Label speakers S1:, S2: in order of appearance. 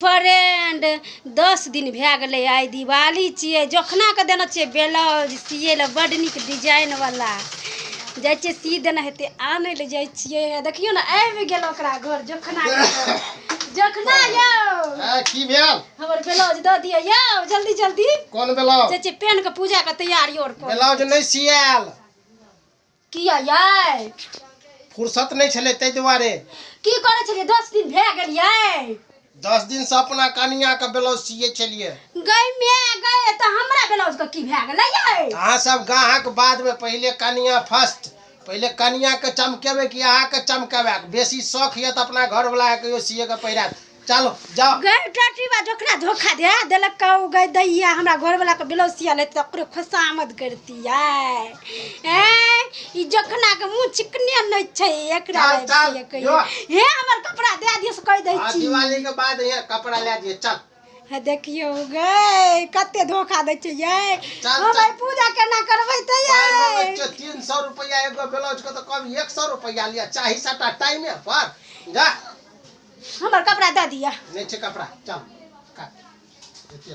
S1: Friend 10 दिन भए गेलै, आइ दिवाली छियै। जोखना के देने छियै ब्लाउज सियै लए, बड नीक डिजाइन वाला। जाइ छियै सी देने हेतै, आनै लए जाइ छियै। देखियौ ने आबि गेल ओकरा घर जोखना के। जोखना यौ,
S2: की भेल?
S1: हमर ब्लाउज दऽ दिअ यौ, जल्दी जल्दी।
S2: कोन ब्लाउज?
S1: जाइ छियै पेन के पूजा के तैयारी और कर।
S2: ब्लाउज नहि सियाल।
S1: किया यै?
S2: फुर्सत नहि छलै ताहि दुआरे।
S1: की करै छलियै? 10 दिन भए गेल यै।
S2: 10 दिन से अपना कनिया के ब्लाउज सियै छलियै।
S1: गई में गए तऽ हमरा ब्लाउज के की भए गेलै यै?
S2: अहाँ सब गाहक बाद में, पहिले कनिया फर्स्ट। पहिले कनिया के चमकेबै कि अहाँ के चमकेबै? बेसी शौक यऽ तऽ अपना घर वाला के कहियो सिए के पहिरा। चलो जाओ।
S1: गई टटीबा जोखना धोखा दे देलक कहू गई दैया, हमरा घर वाला के ब्लाउज सिया लेत तऽ ओकरे खुशामद करतियै। ए ई जोखना के मुँह चिकने नहि छै, एकरा
S2: चल, चल,
S1: कहियो। हे हमर कपड़ा दे दियौ से कहि दै छी।
S2: दिवाली के बाद यहाँ कपड़ा ले दिए। चल।
S1: हे देखियौ गई कते धोखा दै छै यै।
S2: चल,
S1: हम
S2: चल।
S1: आइ पूजा केना करबै तऽ यै?
S2: 300 रुपया एगो ब्लाउज के, तऽ कम 100 रुपया लिअ, चाही सबटा टाइमे पर। जा
S1: हमर कपड़ा दऽ दिअ।
S2: नहि छै कपड़ा, चल काट। एते